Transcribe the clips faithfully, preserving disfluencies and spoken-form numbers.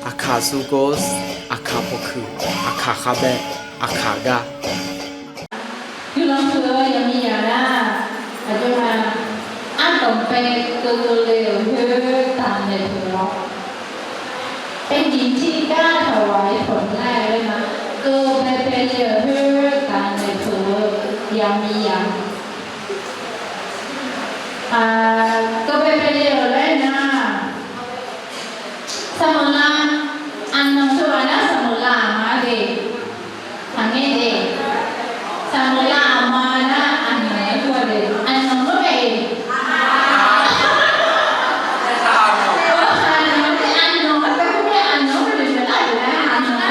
Aqkaq sukor, aqkaq pawkuiq, aqkaq khavbae, aqkaq gar. Guiqlanq huiq-eu yaqmiqzaq nar, aqjox-a, ardanqbae keuvle-euq khoer daqnaeq peuq-awr, เป็นดินที่กล้าถวายผลได้ laer ma, keuvbaebae le-euq khoer daqnaeq peuq-eu yaqmiqzaq. Keuvbaebae le-euq laer nar, saqmeuqlav, aqnanq teughaq nar saqmeuqlav aqma de. Aqngae de. Saqmeuqlav aqma nar aqnanq-aer kur-a de. Aqnanq lor mae. Aqnanq, aqnanq,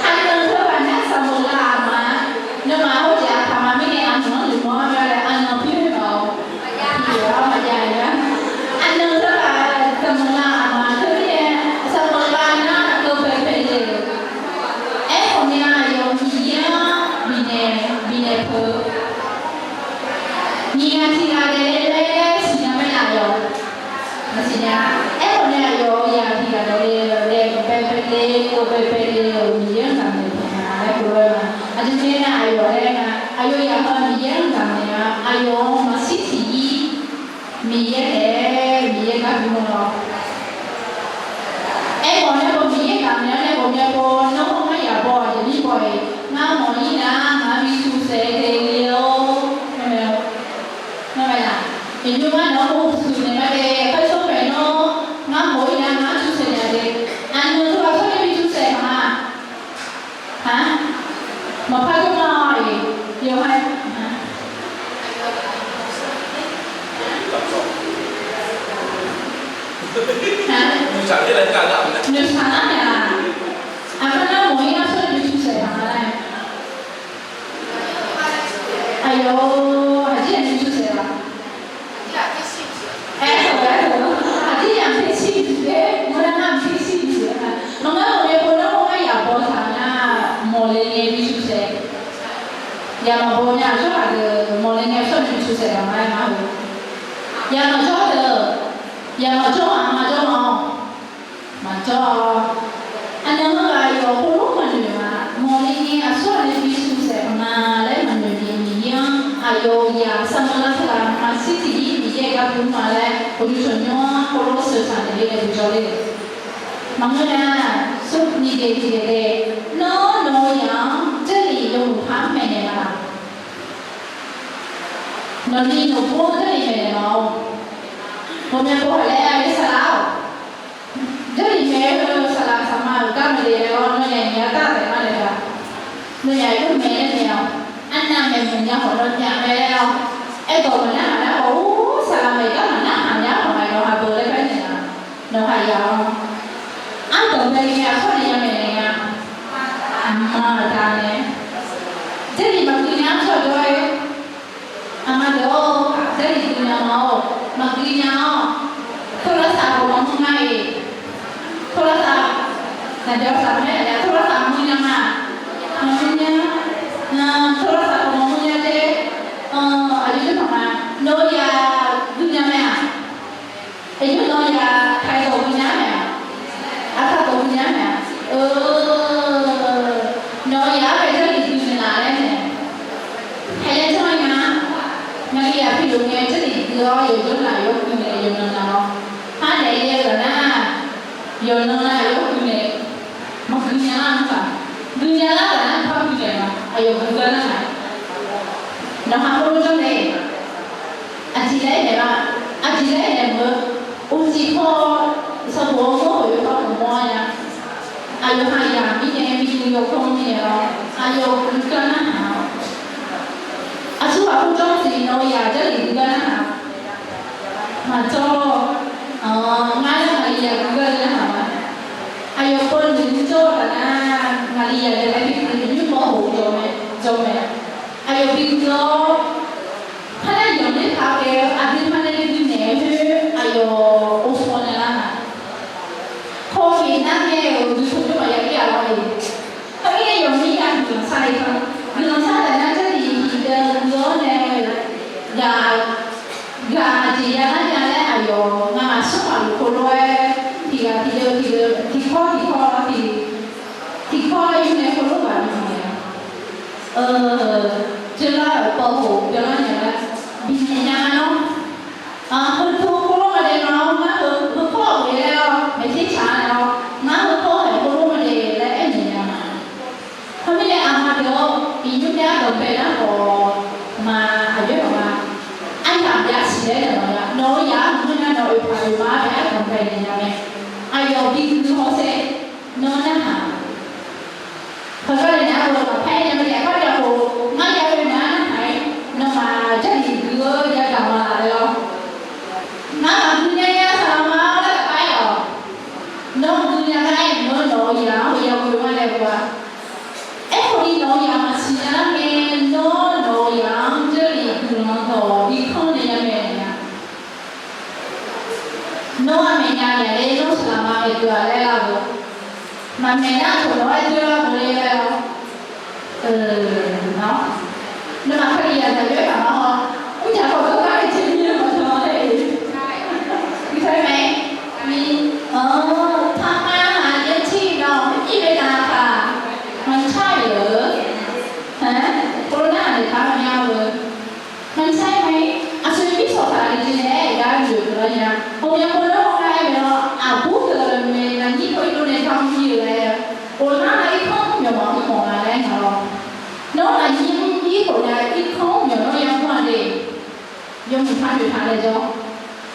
aqnanq teughaq nar saqmeuqlav aqma. Nawmaf hawjeq aqkaq ma mirnae aqnanq-anr noeqmawr-awr mya laer aqnanq pyeuf-eu maqaer. Aqnanq teughaq saqmeuqlav aqma teu mirnae, saqmeuqlav nar keuvbaebae le-euq. Aerkhawf ni aqyawf Miqyaer-anr bifnaeq, bifnaeq peuq-eu. Nyiq ghaq tiq ghaq daefle laer siqnya mae nar aqyawf. Maqsiq nya. Aerkhawf ni aqyawf-euq yaq tiq ghaq daefle-eu laer baebae le, keuvbaebae le-euq Miqyaer-anr bifnaeq peuq-a laer keuvle-eu ma. Aqjeq mirnae nar aqyawf laer nga, aqyawf yaq heu Miqyaer-anr bifnaeq-a, aqyawf-anr maqshir tiq ir Miqyaer naeq-aer Miqyaer gar bimawr-awr. Aerkhawf nae baw Miqyaer gaqnaeq-awr nae baw mya baw, nawr hawr ngar yaq baw-aq jeq mir baw-iq, ngar mawq-ir nar ngaq-anr bi shusaef-eu de le-or. Ngar mae-a. Iqnymr ngar nawq-anr hawshuif naeq ma de, kar tsawrmaeq nawr ngar mawq-ir nar ngar-anr shusaef naeq de. Aqnanq teughaq tsawrnae bi shusaef maqma. Aq, maqpar jawr ma-iq, yawqha, aq, noeqshaq lar naeq-aq, aqkar nar mawq-ir nar tsawrnae bi shusaef maqma laer. Aqyawf, aqjir-aq ni shusaef-a. Aer-eu, aer-eu, aqjir yamq tersir bif-aer, mawrlar nar mq tersir bif-aer ma. Maqngeur-eu maqbyav pov nar mawr ngar yaq baw taq nar, mawqle ngae bi shusaef. Yaq maqbaw nya-eu tsawrhaq deuq mawqle ngae tsawrnae bi shusaef maqma-aer ma-eu. Yaq maqjawr deuq, yaq maqjawr-aq maqjawr ma-awq. Maqjawr-awq. Aqnyanq heughaq yawq heulof maqnoeq-a. Mawqle ngae aqsur ghaq nae bi shusaef ma laer maqnoeq ni Miqyaer-anr aqyawf-euq yaq saqmeuqlav teughaq maqshir tiq ir Miqyaer-euq gar bimr ma laer uqduq tanqnymr-anr heulof sheuqtaq naeq le laer bijawr le. Maqngeur nar, smrni daef tiqdaef daef, nawr nawq-eu yaq-anr Jarlif yawmuiq par maeqnaeq ma laq? Nawqni nawqpov Jarlif maeqnaeq ma-awq. Ghawqmya pov haq laer-a laer saqlaq-awq. Jarlif maeq-eu saqlaq saqma-euq gar maeqle laer-awr nawnyaf nyiq-a tar taef ma laer-a. Nawnyaf yawmaeq laer maeq-awq. Arnav maeqmuiq nya khawf nawnyaf mae laer-awr. Aerdawq maqnar haq nar khawf ur saqlaq maeq gar maqnar haq nya khawf maqaer nawq ha beu laer bae naeq-a. Nawq ha yaf-awr. Ardanqbae ni aqsur nae yamaeq naeq nga. Aqma aqda nae. Jarlif maqgui nya-anr tsawrjawr-aer. Aqma deuq-or, Jarlif gui nya ma-awr, maqgui nya-awr, โทรศัพท์ khawf maqmr nya-iq. โทรศัพท์ naqjawr saq mae-a, โทรศัพท์ maqmr nya ma. Maqmr nya. โทรศัพท์ khawf maqmr nya de. Aqjox jir paq ma. Nawq-eu yaq gui nya mae-aq? Aqjox nawq-eu yaq ไทย dawq gui nya mae-aq? Aqkaq dawq gui nya mae-aq? Nawq-eu yaq-anr bae Jarlif gui naeq laf laer nae. Haiq laer janr-aer nga. Ngaqli aqpoeq lof ngae Jarlif gui-awr yawqjawr nar yawgui naeq yawqnan nar-awr. Par daef le-eu ghaq nar, yawqnan nar yawgui naeq. Maqgui nya lar-anr taq. Gui nya lar ghaq nar par gui naeq ma. Aqyawf gui gar nar-aq, nawq ha khoerlof janr nae. Aqjeq laer naeq lar, aqjeq laer naeq meuq-eu, uqcif paw-awr sanqbof-anr mawr khawf yawkawr khawf mawr-a nya. Aqyawf ha yaq mirnae bi gui yawkawr mirnae-awr, aqyawf gui gar narhaq-awr. Aqsurghaq khoerjanr siq nawq-eu yaq Jarlif gui gar narhaq. Maqjawr-awq. Ngar nar ngaqli yaq gui gar narhaq ma. Aqyawf pov noeq jawr-eu taf nar, ngaqli yaq nae laer bi gui nymr paw hoq-eu jawr mae, jawr mae. Aqyawf bi gui-awr, par nar yawq nae taq-eu ghae-eu aqdui par nae gui naeq-eu khoer aqyawf ovshaw nya lar-aq. Paw heq nar ngae-euq uqduq tanqnymr maqya ir-a lawr-e. Khoer-ir nae yawq mir ya guiqlanq shar le-a. Guiqlanq shar taf nar Jarlif tiqdeuv gui-awr nae ghaq, ghaq jeq ya lar nya laer aqyawf ngamaf smr maqluf khoerlof-aer tiqghaq tiqdeuv tiqdeuv tiqkawr tiqkawr lar tiq, tiqkawr lar yur nae heulof ghaq bimawr naeq-a. Jeular-euq pawqhof byanlar nya laer binaeq nya nawr, heu tov heulof ma daef ma-awr ngar heu, heu kawr-aq ghofle laer-awr maeqter tsaq-a naeq-awr, ngar heu kawr-aq heulof ma daef laer aernaeq nya ma. Heumirnae aqma deuq-awr iqnymr nae ardanqbae nar khawf ma, aqjox-aer khawf ma, aryamq byaqsiq laer naeq-awq ya. Nawq-eu yaq-anr maqngeur nar nawq-eu oeqpaq oeqma-anr bae ardanqbae naeq nya mae. Aqyawf biguiq hawsher, nawr narhaq. Heugar nae nar-eu maqpaer nya mae. Aqkar jav khof ngar ya oe nar narhaq-ir, nawmaf Jarlif guiq-eu yagaq maqlaf laer-awr, ngar maqguiq nya nya saqlaq ma-awr laer tafpav-aer-awq. Nawr guiq nya gar aer-eu nawq-eu yaq-anr heu ya oe ma laer-eu-a. Aerkhawf ni nawq-eu yaq maqsiq nya lar ngae, nawr nawq-eu yaq-anr Jarlif guiqlanq dawq bi kanr nae ya mae-a. Nawr-aq maeqnya naeq laer nawr saqlaq ma maeqdeuq-aq laer lar-eu. Maqmaeq nar tawq nawq-aer doer lar-eu le laer-awr. Nawmaf Kalizaq zaqyoer taq ma haw. Mrjaq khawf dawrgar nae jeq mir-eu maqdawq-a laer-eu. Mqtae mae, mi, เออ พม่าหาเลี้ยงชีพ เราไม่มีเวลาค่ะ มันใช่เหรอ ฮะ โคโรนาเนี่ยถามมันยาวเลย มันใช่ไหม aqsur-eu mirtsawq taq ni jeq nae aer-eu gar yuf-eu lar nya. Hawmya khoerlof-aer aer-eu lawr, aqbur deuq mae, lafnyir khoer-ir dov nae tar mr-ir-eu laer, โคโรนา irkanr myawq maqmr mawf nga laer aer nga lawr. Nawr lafnyir mr-ir khawf nae irkanr myawq nawr yamr-a de. Yawmuiq par noeqtaq laer jawr.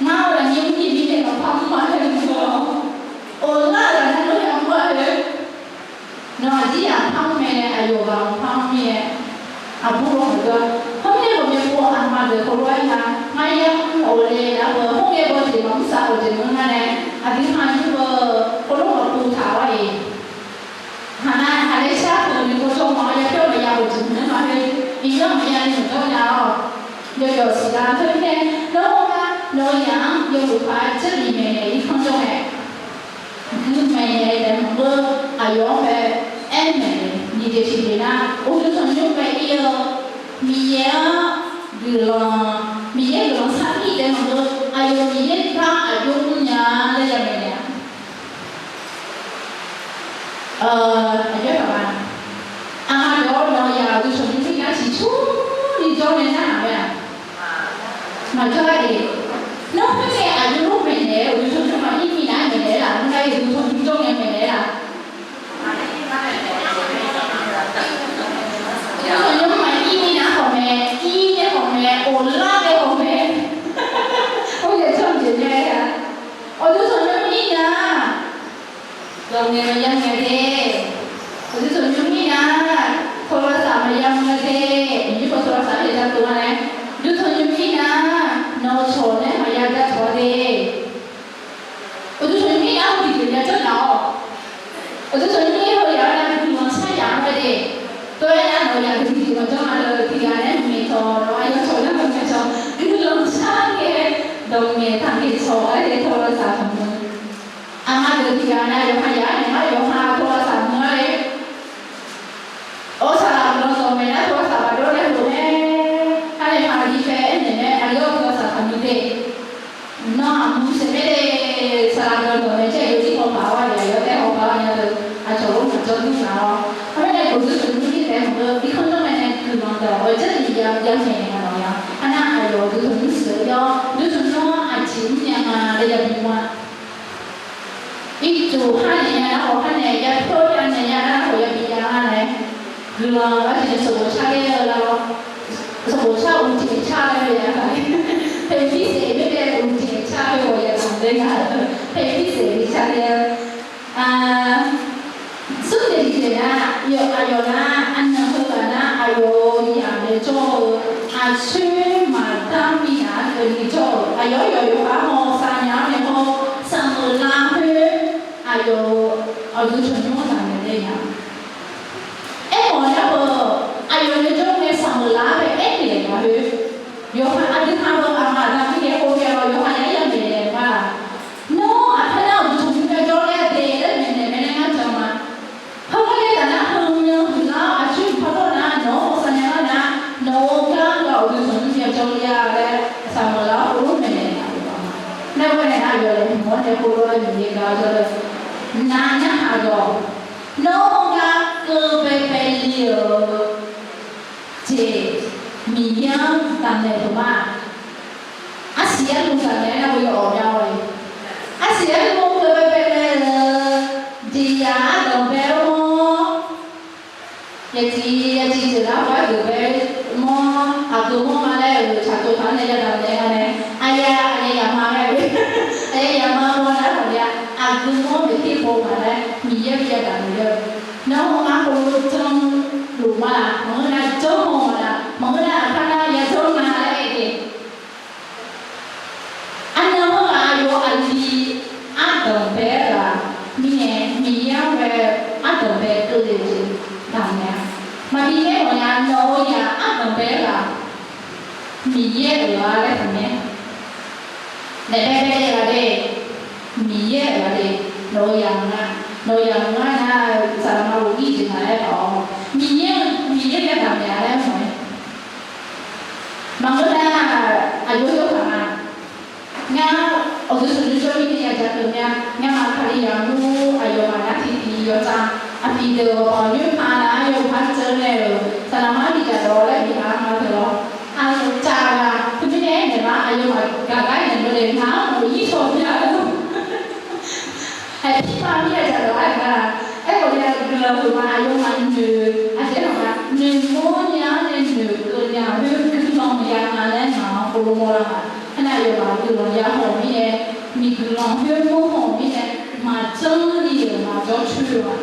Ngar-eu lafnyir mr-ir bi nae nawq par mr ma laer mr-eu lawr. โคโรนา lafnyir nawr yamr-a de. Nawq aqdir yaq par mr mae, aqyawf ghaq par mr-ir-aer, aqbur lawr maqdawr. Khoermirnae ghawqmya pov aqma deuq heulof-aer nga, ngar yamr-awq le nar-eu, khoerngae baw jeq maqmr saf-awq jeq maqngeur nar nae, aqdui ha yur-eu heulof maqpov taq-awr-iq, haq nar haq laer shar-eu ni pov jawr ma, ya pyawr maqya-awq jeq maqngeur ma khoer, iqnan maqya ni maqjawr nya-awq. Yawjawf siqlar khoermirnae, nawr-eu gar nawq-eu yaq-anr yawluf paq-aer Jarlif maeqnaeq-ir kanr jawr mae. Guiq maeqnaeq-eu taef maqngeur, aqyawf-anr bae aer maeqnaeq nyiq jeq tiqjeq nar, uqduq tanqnymr bae ir-eu, Miqyaer-anr guiqlanq, Miqyaer guiqlanq sar ir taef maqngeur, aqyawf Miqyaer gar aqjox mrnya laer ya maeqnaeq-a. Aqjox-aer paq ma, aqma dawq-awr nawq-eu yaq uqduq tanqnymr mirnae ciqcurni jawr nae narhaq mae-aq. Maqjawr-a de. Nawr khoerngae aqjox lor maeqnaeq-aer uqduq tanqnymr maqir minav-aer maeqnaeq-aer laf, mr nar-aer uqduq tanqnymr jawr ngae maeqnaeq-aer laf. Uqduq tanqnymr maqir minav khawf mae, ir nae khawf mae, of lar nae khawf mae. Or yajanr jeq nya-a. Uqduq tanqnymr ir nar, dawq ngaeq maqya ngaeq de. Uqduq tanqnymr ir nar, โทรศัพท์ maqya mr-a de. Iqnyir paw โทรศัพท์ yajanr tov-a nae, uqduq tanqnymr ir nar, nawq-eu cawq nae maqya ja cawq-a de. Uqduq tanqnymr ir nar, heu tiqjeq ya janr nya-awq. Uqduq tanqnymr ir heu yaq-aer nar guiqlanq shar yaq-anr ghae de. Tov-aer nar nawq-eu yaq deuq tiqjeq maqjanr-a lor, tiqghaq nae mqngaeq cawq, nawq-a yawcawq yar mqngaeq cawq, guiqlanq shar ngae, dawq ngaeq taq ngaeq cawq-aer de โทรศัพท์ tanqnymr. Aqma deuq tiqghaq nae yawqha yaq-aer naeq-aer yawqha โทรศัพท์ mr-a le. Or saqlaq guiqlanq dawqmaeq nar โทรศัพท์ maqdawr nae lof-aer, arnaeq maqli bae aernaeq nae aqli-awr โทรศัพท์ tanqnymr de. Nawr aqmur saef-aer de, saqlaq guiqlanq dawqmaeq caer yawzir haw paq-awr aqyawf taef haw paq-awr nya deuq, aqcawq-anr maqjawr dur nar-awr. Khoermirnae uqduq tanqnymr ir taef maqngeur, irkanr jawr ngae nae guiqlanq dawq-eu Jarlif ya ya maeqnaeq nga lawq ya. Arnar aqyawf uqduq tanqnymr sheuq-eu yawr, uqduq tanqnymr-anr aqjeq mr nya nga laer ya bimr-a. Ircuf har naeq nya nar khawf har naeq, ya pyawr ya naeq nya nar khawf ya bi ya-a nae, guiqlanq-eu arjeq sanqbof car ler-eu lar-awr, sanqbof car uqjeq car ler-eu ya-a. Paeqpir saef-eu mirnae uqjeq car ler-awr ya-a ler-a. Paeqpir saef bi car ler-a. Smr jeq tiqjeq nar, yawf aqyawf nar, arnan heughaq nar aqyawf-euq yaq nae jawr-eu, aqcoer maqdar minav-aer keuvni jawr-euq aqyawf-anr yawqyawq-aer haw saqnya-anr nae haw, saqmeuq lar khoer, aqyawf-euq uqduq tanqnymr-anr zaqmaeq le nya. Aermawf nar-eu, aqyawf nae jawr ngae saqmeuq lar-aer bae aernaeq-a khoer, yawqha aqdui ha-eu aqma aqda mirnae hawbya-awr yawqha yar yar maeqnaeq ma. Nawr aqkar nar uqduq tanqnymr jawr ler-a de laer maeqnaeq mae laer ngar jan ma. Heugar nae taf nar, heumyan huiqlar-awr aqcoer pardawr nar, nawq-anr haw saqnya lar nar, nawq-eu gar-anr gaq uqduq tanqnymr ya jawr ler-a laer, saqmeuq lar-awr khoerlof maeqnaeq nar, nar ghae nae nar yawlaeq hmq-anr nae khoerlof-aer Miqyaer gar jawr ler. nar narhaq dawq, nawr hawr ngar keuv baebae le-euq jeq Miqyaer-anr damqnaeq peuq ma. Arsiq arluf damqnaeq-aer nar-aq yawawq mya-awq. Arsiq arluf keuv baebae le-euq jeq yaq ardanq bae-awr mawr. Yaciq yaciq deuq nar-aq gharduq bae mawr, aqgeu mawr ma laer-euq tsaqtsov taq-anr nae yadaq naeq-aer nga nae, aqya aqya yaqma laer-eu, aqya yaqma mawr nar-aq ya, aqgeu mawr maeqtir pov ma laer Miqyaer bi yadaq naeq-eu. Nawr hawr ngar heulof janrluf ma laf, maqngeur nar janrhaw ma laf, maqngeur nar aqkar nar ya janr nga laer aer-eu. Arnan hawr ghaq aqyawf aqli ardanq bae-aer ghaq mirnae, Miqyaer-anr bae ardanq bae keuvle-eu jeq damqnaeq-a. Maqbi nae mawfnya nawq-eu yaq ardanq bae-aer ghaq Miqyaer-euq-a laer taqmae. Naef baebae le-eu ghaq de, Miqyaer-euq ghaq de, nawq-eu yaq nga, nawq-eu yaq nga nar-aq saqlaqma lof ir jeq nga laer tawq-awr, Miqyaer, Miqyaer-anr damqnaeq-a laer mawf-aer. Maqngeur nar-aq, aqjox yawkaq nga. Ngar awqdui smq nymr jawr mirnae yadzaq keuvmya. Ngar maqkaqli yamr aqyawfmaf nar tiqtiq yawtsaq aqpiq deuq-awq nymrpaq nar yawqpar dzeur-aer-euq saqlaqma-anr bi dzaq dawq laer bi ghaq-anr nga teu lawr. Aqcaf ghaq teumirnae aernaeq ma, aqyawfmaf gaqgar naeq-eu le nar-aq mawf ir shaw mya-eu. Aqpir ma mir-a dzaq dawq-aer-eu gar-aq, aerkhawf ni-aq guiqlanq huiq ma, aqyawfmaf noeq aqjeq-anr ma noeqmawr nya-anr nae noeqkeuv nya khoer guiqlanq ya nga laer ngaq-anr heulof mawr lar ma. Aernar aqyawfmaf guiqlanq ya haw-euq mirnae, miqguiqlanq khoer mawr haw-euq mirnae, maqjanr ni-euq maqjawr coer-eu ma.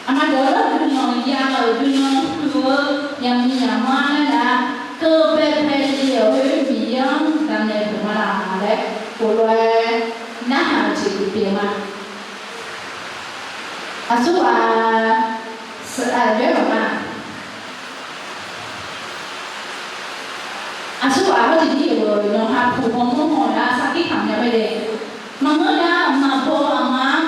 Aqma dawq-anr guiqlanq ya-euq guiqlanq huiq-eu yaqmiq yaqma-anr nar-aq, keuv baebae le-awq khoer Miqyaer-anr damqnaeq peuq ma laf laer, khof lof-aer narhaq-eu jeq pyeuf ma. Aqsurghaq, aqsurghaq hawr tiqjir-euq nawqha puq baw mawr haw nar sarkir kamq nya mae le. Maqngeur nar maqbaw aqma-anr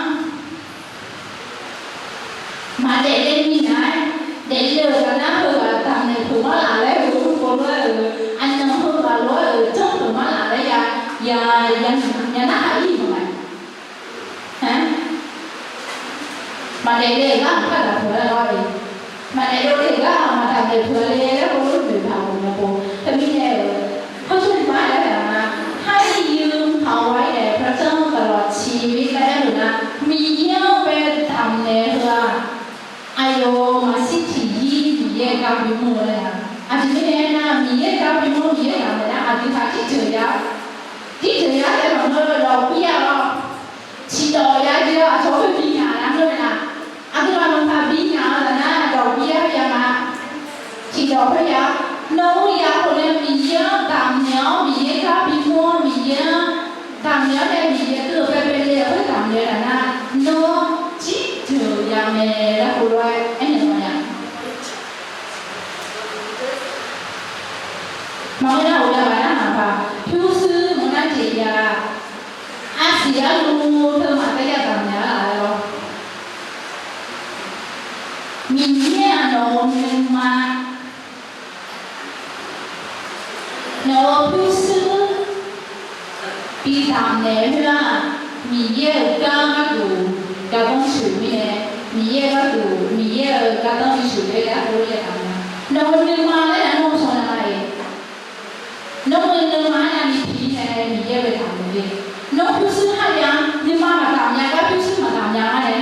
maqdaef le ni nar-aer, daefle-euq ghaq nar heughaq damqnaeq peuq mar laf laer heulof-aer-euq, aqnyanq heughaq lof-aer-euq janr peuq mar laf laer ya, ya, ya narhaq ir mawf mae. Maqdaef le-euq gar maqpar daq peuq-a lawr-e. Maqdaef le-euq gar maqdaq daef peuq-a le laer heulof-aer noeqtaq-euq nya pov. Teumirnae-euq, hawr smr bar-aer taq-a, ให้ยืนถวายแด่พระเจ้าตลอดชีวิต laer aer-euq nar, Miqyaer-anr bae damqnaeq heu-aq, aqyawf maqshir tiqyir Miqyaer-euq gar bimawr-eu laer-a. Aqjeq mirnae aernar, Miqyaer-euq gar bimawr Miqyaer-anr damqnaeq nar aqdui taq tiqjeuq ya, tiqjeuq ya taef maqngeur-eu dawq bir-a lawr. Tiqdawq ya jeq-awr aqcawq khoer bi ngaq nar ngeur mae-a. Aqduimaf maqpar bi ngaq-eu taf nar dawq bir-a ya ma. Tiqdawq khoer ya, nawq-eu ya khawf nae Miqyaer-anr damqnaeq-awr Miqyaer gar bimawr-awr Miqyaer-anr damqnaeq-awr nae Miqyaer keuv-eu baebae le-eu khoer damqnaeq-eu taf nar, nawr tiqjeuq ya mae laer heulof-aer aernaeq ma ya. Maqngeur nar-aq, ghawqmya ghaq nar maqpar pyurshuir maqngeur nar jeq ya, arsiq arlu teu maqtae ya damqnaeq-a lawr. Miqyaer-aq nawq-euq nuima, nawq-euq pyurshuir bi damqnaeq khoer-aq, Miqyaer-euq gar gharduq gardanr sheuq mirnae, Miqyaer gharduq, Miqyaer-euq gardanr bi sheuq-eu laer arpoeq-aer ya damqnaeq. Nawq-euq nuima laer nar nawr-eu shaw nya ma-eq. Nawr-eu nuima-anr navni pi nae Miqyaer bae damqnaeq le. Nawr pyurshuir kharya, nuima maqdamq nya gar pyurshuir maqdamq nya ngar nae,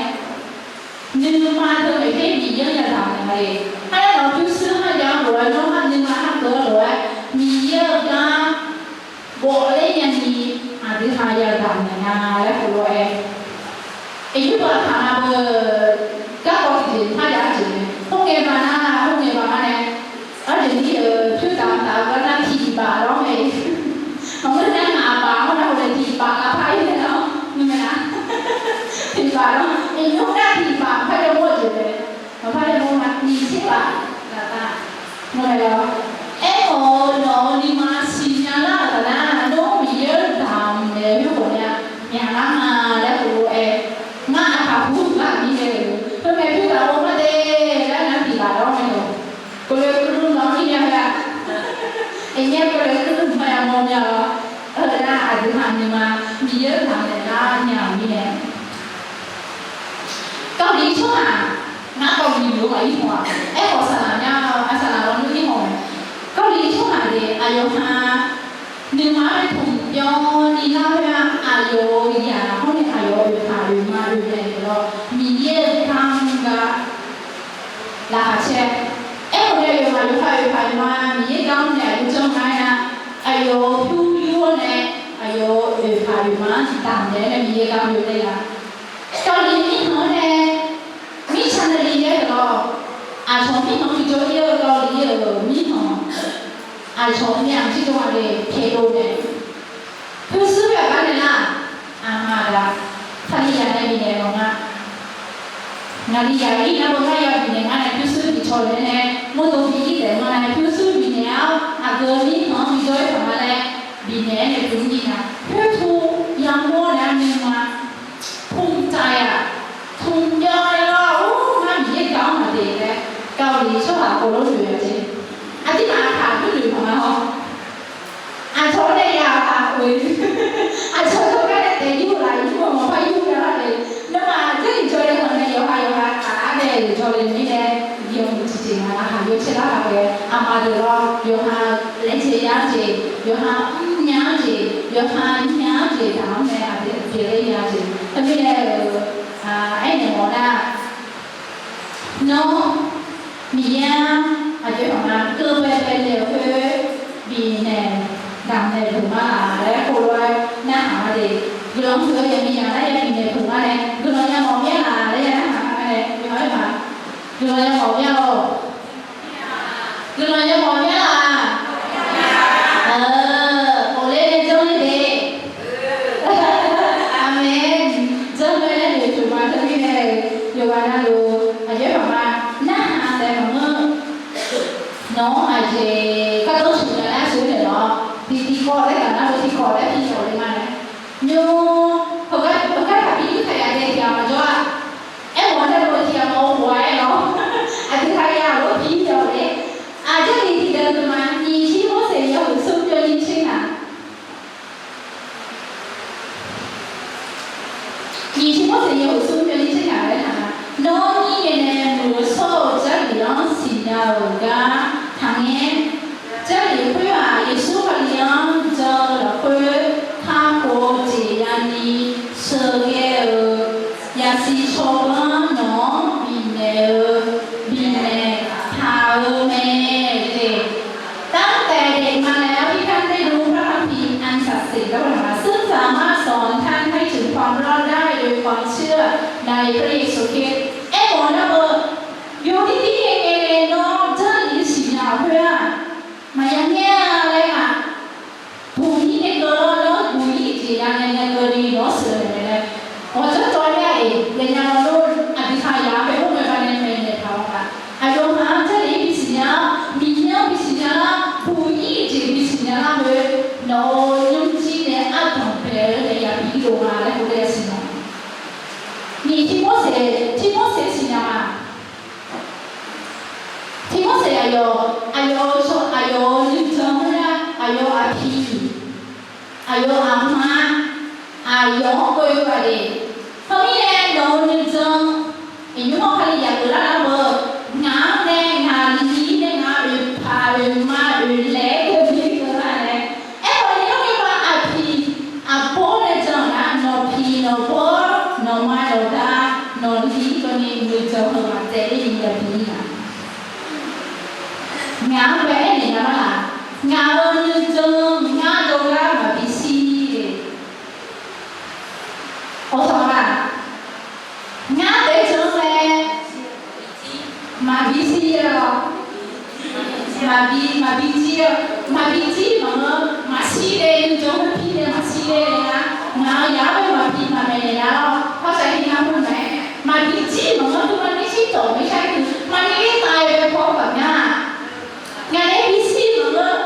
nuima teu maeqter Miqyaer-anr ya damqnaeq nga le. Kharya nawq pyurshuir kharya-anr lof-aer nawr nuima kharkeuv-anr lof-aer Miqyaer-euq gar bawfler nyani aqdui ha ya damqnaeq nga laer heulof-aer Aqyuif aqkaq ma beu garkawv tiqjeq par ya-eu jeq mae. Khoerngae baq nar, khoerngae baq nar nae, arjeq ni-euq pyur taf taf-eu gar nar tiq baf lawr mae. Maqngeur nar ngaq baf-awr nar hawq nae tiq baf lavpar-ir nae lawr, ngeur mae-a. Tiq baf lawr, aqyuif nar tiq baf par yamawr-eu jeq mae. Maqpar yamawr ma, nyiq tser baf laftav. Ngeur mae lawr. Aerkhawf-eu nawq-euq nuima siqnya lar-euq taf nar, nawr Miqyaer-anr damqnaeq-eu khoer khawf nae myaqlar ma laer heulof-aer, ngar aqkaq puq-eu gar aqmir nae-euq khoerngae pyur taf-eu mar de laer nar tiq baf lawr mae-awq. Keuvle keuvle-anr ir nya-a. Aqnyir keuvle keuvle-anr yamawr nya-awr, heu nar aqdui ha nuima Miqyaer-anr damqnaeq lar nya-euq mirnae Kawvliq tsawrhaq, ngar Kawvliq lof-aer maqir haw-aq. Aerkhawf saqlaq nya, aqsaqlaq lawnmr ir haw mae. Kawvliq tsawrhaq deuq aqyawf ha nuima-anr nae tanqbyan ni lar khoer-aq, aqyawf-euq zaq hawr nae aqyawf oeqpaq oeqma oeqlaeq-euq lawr, Miqyaer-euq gar mr gar laqkhaq caer. Aerkhawf nae aqyawf aqyawf ha oeqpaq oeqma Miqyaer gar mr nae aqyawf janr nga-aer-a, aqyawf pyur yur-awr nae aqyawf oeqpaq oeqma-anr damqnaeq-aer nae Miqyaer gar mr-eu laer ya. Kawvliq mirkhanq-anr nae mirtsaq nae li-aer-euq lawr, aqcawq mirkhanq bijawr-ir-eu Kawvliq-euq mirkhanq, aqcawq-anr nae aqjir jawr-a le pyaeqdov nae pyurshuir-aq gar nae nar, aqma aqda Kalizaq nae bifnaeq mawf nga. Ngaqli zaq-ir nar-eu ngar ya bifnaeq ngar nae pyurshuir bi cawq-eu nae, mawrdo bi-ir taef ma nae pyurshuir bifnaeq-awr aqdui-eu mirkhanq-anr bijawr-ir taq ma laer bifnaeq-aer nae dui-ir nar, khoertov yamawr nae-a nuima ภูมิใจอะ tanqbyan-aer lawr, ur, ngar Miqyaer gar-anr maqdaef laer Kawvliq tsawrhaq khawf lof noeq-a jeq. Aqdirmaf aqkaq dur noeq mawf nga hawr. Aqcawq-anr nae ya-aq, aqcawq-anr gar nae daef yur laf yur-eu maqpar yur ya lar le. Nawmaf Jarlif jawr le khanq nae yawqha yawqha taf-aer nae jawr le mirnae, yawmuiq tiqjeq nga laqkhaq yawcaer lar-aq ghae, aqma deuq lawr yawqha laejae yar jeq, yawqha mrnya-anr jeq, yawqha mrnya-anr jeq taq-anr nae aqdui aqjeq laer ya jeq. Teumirnae-euq aernaeq mawf nar, nawr Miqyaer-anr aqjox-aer maqnga keuv baebae naeq-eu khoer bifnaeq damqnaeq peuq ma laq laer khoflof-aer narhaq ma de. Guiqlanq huiq-eu yaqmiqyaq nar ya bifnaeq peuq ma nae guiqlanq yamawf mir-a laq laer ya narhaq ma nae, guiqlanq yamawf mir-a lor. Guiqlanq yamawf mir-a laq. Ghofler nae janr ler de. Aqmeq. Janr ler nae noeqtmq ma teumirnae, yawqghaq navluf aqjox-aer maqma narhaq taef maqngeur. Nawq-anr aqjeq kardawr shuq nya nar sheuq naeq lawr, tiqtiqkawv laer gaq nar-eu tiqkawv laer piyawf le ma nae. Nymr heugar heugar taqbi yur taq yaf dae tiq ghaq maqjawr-a. Aermawf-anr darbo tiq ghaq maqghof-a aer lawr. Aqdui taq yaf lof pi yawf le. Aqjeq ni tiqdeuq-eu ma nyiq Tiqmorseq yawhuiq smr yawnyir tser ngaq. Nyiq Tiqmorseq yawhuiq smr yawnyir tser ngaq laer taq-a. Nawr nyir ngae nae muiq-eu shawr-eu Jarlif-anr siqnya-euq gar taqngaer. Jarlif khoer-aq Yeqsur Kali-anr jan-eu lafkhoer kakhof-eu jeq ya'ni sheuqghae-euq yasiq tsawrganr nawq-anr bifnaeq-eu bifnaeq taq-eu mae. ตั้งแต่เด็กมาแล้วที่ท่านได้รู้พระคัมภีร์อันศักดิ์สิทธิ์ แล้วก็ ซึ่งสามารถสอนท่านให้ถึงความรอดได้โดยความเชื่อในพระเยซูคริสต์ Aermawf nar-eu, yawdir dir ngae ngae nae nawr Jarlif siqnya-euq khoer-aq, maqya ngaer-a laer ngaq. Buqnyir nae keuvlar nawr buqnyir jeq ya'nae nae keuvni nawr sheuqnaeq naeq laer, ghawqjawr cawv ler-a-iq, yaeqnya-awr lor, aqdui taq yaf-anr bae hawr ngae baqdanae maeqnaeq taq-awr gaq. Aqyawfmaf-anr Jarlif-anr bisiqnya-awr, Miqyaer-anr bisiqnya lar, buqnyir jeq bisiqnya lar-eu, nawq-euq nymrjir nae ardanq bae-eu nae yabi-ir dov nga laer heulof-aer yasiq ma. Nyiq Tiqmorseq, Tiqmorseq siqnya ma. Tiqmorseq aqyawf, aqyawf-eu, aqyawf-euq nuijan khoer-aq, aqyawf aqpiq, aqyawf aqma, aqyawf-anr keuv-eu gaq le. Teumirnae nawq-euq nuijan, iqnymr-anr Kalizaq geuflar nar-eu, ngaq-anr nae ngaqli nae ngaq oeqpaq oeqma oeqlaeq-aer keuvni keuvlar nae, aerkhawf ni nawr ngae ba aqpiq aqbawr nae jan-euq nar, nawqpiq nawqbawr nawqma nawqda nawqli keuvni nuijan heu maq tsaevler ni yabi-ir nga. Ngaq-anr bae aernaeq nya ma laq? Ngaq-euq nuijan ngar dawrgar maqbi shir-a. Awqsaq ma laq? Ngar daef-eu jan-anr nae maqbi shir-a lawr. Maqbi, maqbi jir-eu, maqbi jir maqngeur, maqshir le, nuijan khoer pi nae maqshir le nar, ngaq-euq yaq-anr bae maqbi maqmaeq naeq nya lawr. Parsaq hi nar khoer mae, maqbi jir maqngeur, nuima ni shir dawq mae shar-ir dui, maqni ler tav-eu bae paw-eu baq nar, ngaq nae bishir maqngeur.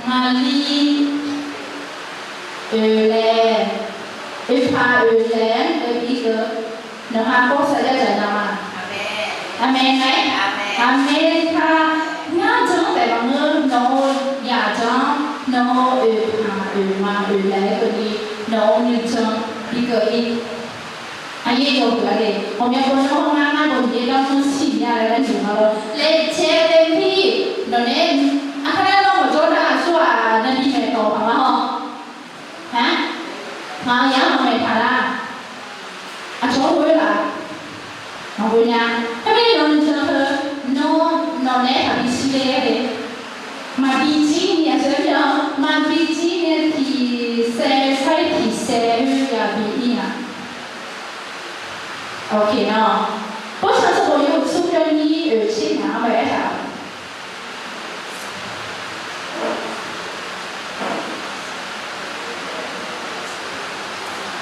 Ngaqli oeqlaeq, oeqpaq oeqlaeq-anr keuvni keuv, nawqha kawr sar jar dzaq nya ma. Aqmeq mae. Aqmeq ka. Ngar jan-anr taef maqngeur, nawq-euq yaq jan-anr, nawq-euq oeqpaq oeqma oeqlaeq-aer keuvni, nawq-euq nuijan bi keuv-ir. Aqyawf-euq ghawqmya baw-anr ngar ngar dawq Miqyaer gar mr siqnya laer noeq ma lawr. Laejae taef-ir, nawqnae aqkar nar nawr maqjawr nar aqsurghaq nae bi maeqtawq paq ma hawr. Aq, ngaq-euq yar maqmaeq taq lar. Aqcawq-anr ghoe laf. Maqghoe nya. Khoermirnae nawq-eu jan teu, nawr nawqnae taqbi shir ler-a de. Maqbi jir ni aqsur-anr, maqbi jir ni tiqsaev saer tiqsaev-eu ya bi ir-a. Oke nawr, Bawrtsanq sanqbof yawhuiq smr yawnyir oeq tser ngaq-anr bae aertaq-euq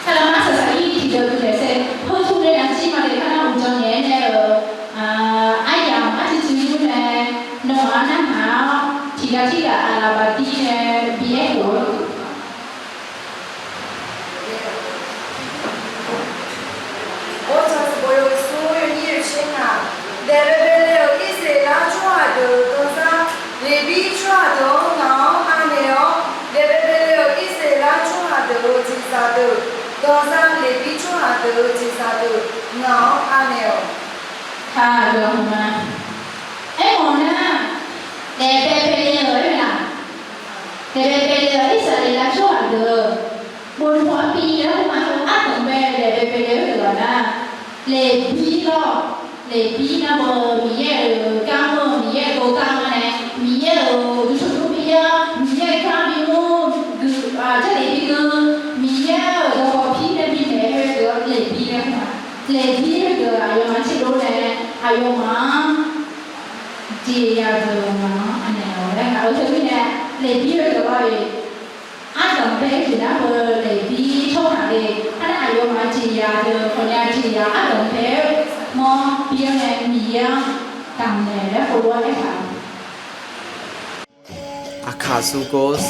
Saqlaqmar saqsaq-ir tiqdeuq deuq daefsaef heu tmr nae naqjir ma le. Kar nar uqdzan naeq-aer nae-euq aryamq arciv tsuif-ir nae nawmaf-anr narhaq-awr tiqghaq tirghaq aqlaf baqdir nae bi aerkhof-eu Bawrtsanq sanqbof yawhuiq smr yawnyir oeq tser ngaq, daef baebae le-euq Irsaqleqlav tsawrhaq deuq-euq danzar, Leqbir tsawrhaq deuq-anr ngaq-anr anaeq-awr, daef baebae le-euq Irsaqleqlav tsawrhaq deuq-euq jeqzaq deuq, danzar Leqbir tsawrhaq deuq-euq jeqzaq deuq ngaq-anr anaeq-awq. Taq-euq ma. Aermawf nar, daef baebae le-euq aer-eu laq? Daef baebae le-euq Irsaqleqlav tsawrhaq deuq-eu, bofluf arbi laer hmq-a, ardanq bae daef baebae le-eu deuq-aq nar, Leqbir lawr. Leqbir nar-eu Miqyaer-euq gar mr-eu, Miqyaer-euq gar mr-a nae, Miqyaer-euq uqduq cawqdmr bi-awr, Miqyaer-euq gar bimr, guiqlanq jarlif bi guiqlanq, Miqyaer-euq dawqkawq pir nae bi maeq-eu deuq-anr Leqbir laer hmq-a. Leqbir deuq aqyawfmaf-anr tserlov nae, aqyawfmaf-anr jeqzaq deuq ngaq-anr anaeq-awq laer ngaq-euq teumirnae, Leqbir deuq-a-iq, ardanq bae-eu jeq nar-eu Leqbir tsawrhaq le. Arnar aqyawfmaf jeqzaq deuq khawfnya jeqzaq ardanq bae-eu mawr bi-awr nae Miqyaer-anr damqnaeq laer heulof-aer aertaq-eu Aqkaq sugos,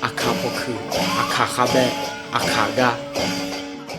aqkaq pawkuiq, aqkaq khavbae, aqkaq gar.